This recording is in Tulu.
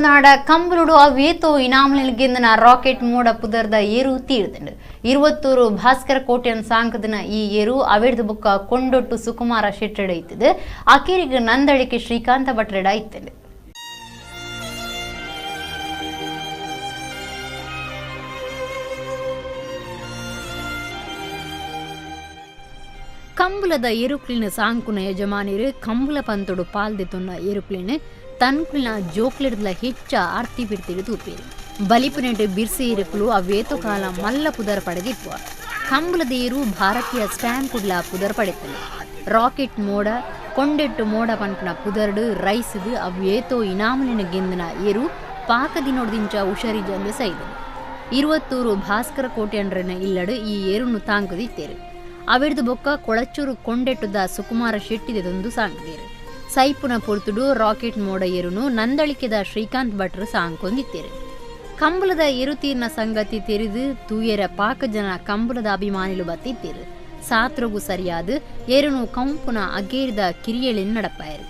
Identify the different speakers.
Speaker 1: ನಾಡ ಕಂಬುಲುಡು ಅವೇತೋ ಇನಾಮುಲೆನ್ ಗೆಂದಿನ ರಾಕೆಟ್ ಮೋಡ ಪುದರ್ದ ಏರು ತೀರ್ದಂಡು. ಇರುವತ್ತೂರು ಭಾಸ್ಕರ ಕೋಟ್ಯನ್ ಸಾಂಕದಿನ ಈ ಏರು ಅವೆಡ್ದು ಬೊಕ್ಕ ಕೊಂಡೊಟ್ಟು ಸುಕುಮಾರ ಶೆಟ್ಟೆಡ ಇತ್ತದು. ಅಕೇರಿಗೆ ನಂದಳಿಕೆ ಶ್ರೀಕಾಂತ ಭಟ್ರೆಡ ಇತ್ತಂಡು. ಕಂಬುಲದ ಏರುಕ್ಲಿನ ಸಾಂಕುನ ಯಜಮಾನಿರು ಕಂಬುಲ ಪಂತೊಡು ಪಾಲ್ದೆತೊನ್ನ ಏರುಕ್ಲಿನ ತನ್ಕುಲಿನ ಜೋಕ್ಲಿಡ್ಲ ಹೆಚ್ಚ ಆರ್ತಿ ಬಿರ್ತಿಡು ತೂಪೇರು. ಬಲಿಪುನೆಟ್ ಬಿರ್ಸಿ ಏರುಕುಲು ಅವೇತೋ ಕಾಲ ಮಲ್ಲ ಪುದರ್ ಪಡೆದಿಪ್ಪುವ. ಕಂಬುಲದ ಏರು ಭಾರತೀಯ ಸ್ಟ್ಯಾಂಪ್ ಕುಡ್ಲ ಪುದರ್ ಪಡೆತಲು. ರಾಕೆಟ್ ಮೋಡ ಕೊಂಡೆಟ್ಟು ಮೋಡ ಪನ್ಪುನ ಪುದರ್ಡು ರೈಸುದು ಅವೇತೋ ಇನಾಮುಲಿನ ಗೆಂದಿನ ಏರು ಪಾಕದಿನೊಡ್ದಿಂಚ ಉಷರಿಜಂದು ಸೈದನು. ಇರುವತ್ತೂರು ಭಾಸ್ಕರ ಕೋಟ್ಯಂಡ್ರನ ಇಲ್ಲಡು ಈ ಏರುನು ತಾಂಕುದಿತ್ತೇರು. ಅವೆಡ್ದು ಬೊಕ್ಕ ಕೊಳಚೂರು ಕೊಂಡೆಟ್ಟುದ ಸುಕುಮಾರ ಶೆಟ್ಟಿದೆದೊಂದು ಸಾಂಕುದೇರು. ಸೈಪುನ ಪೊರ್ತುಡು ರಾಕೆಟ್ ಮೋಡ ಏರುನು ನಂದಳಿಕೆದ ಶ್ರೀಕಾಂತ್ ಭಟ್ರು ಸಾಂಕೊಂದಿತ್ತೇರು. ಕಂಬುಲದ ಏರುತೀರ್ನ ಸಂಗತಿ ತೆರಿದು ತೂಯೆರ ಪಾಕ ಜನ ಕಂಬುಲದ ಅಭಿಮಾನಿಲು ಬತ್ತಿತ್ತೇರು. ಸಾತ್ರಗು ಸರಿಯಾದ ಏರುನು ಕಂಪುನ ಅಗೇರಿದ ಕಿರಿಯಳಿನ ನಡಪಾಯರು.